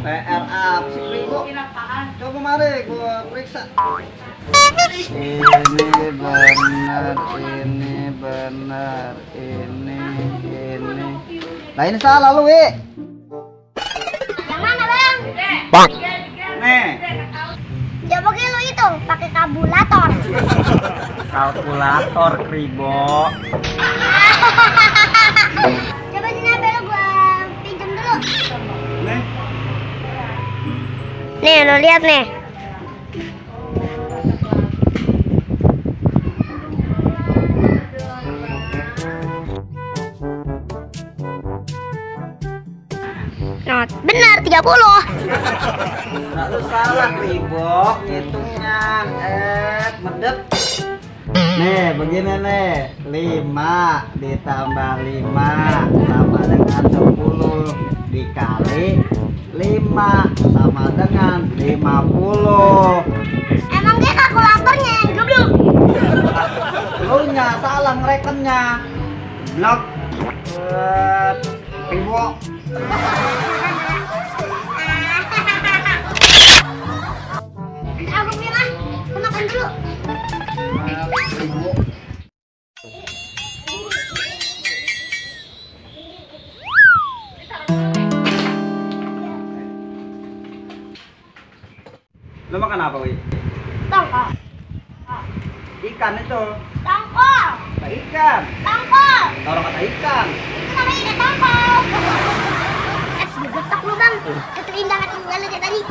PR apa sih Ribo? Coba mari gua periksa. Ini benar, ini. Lah ini salah lu, Wi. Yang mana, Bang? Bang. Nih. Coba lu hitung pakai kalkulator. Kalkulator, Ribo. Coba sini HP lu gua pinjam dulu. Nih. Nih, lu lihat nih. Nah, benar 30. Nah, lu salah, Ribo. Ngitungnya. Medep. Nih, begini nih. 5 ditambah 5 sama dengan 10 dikali 5 sama dengan 50. Emang dia kalkulatornya yang goblok. Lu nya salah ngerekennya. Blok. Ribo. Aku bilang, aku makan dulu. Ribo. Lu makan apa, Wi? Tongkol. Ikan itu. Tongkol. Kata ikan. Tongkol. Taruh kata ikan. Itu namanya ikan tongkol. Digetak lu, Bang. Keselindang hati lu kayak tadi.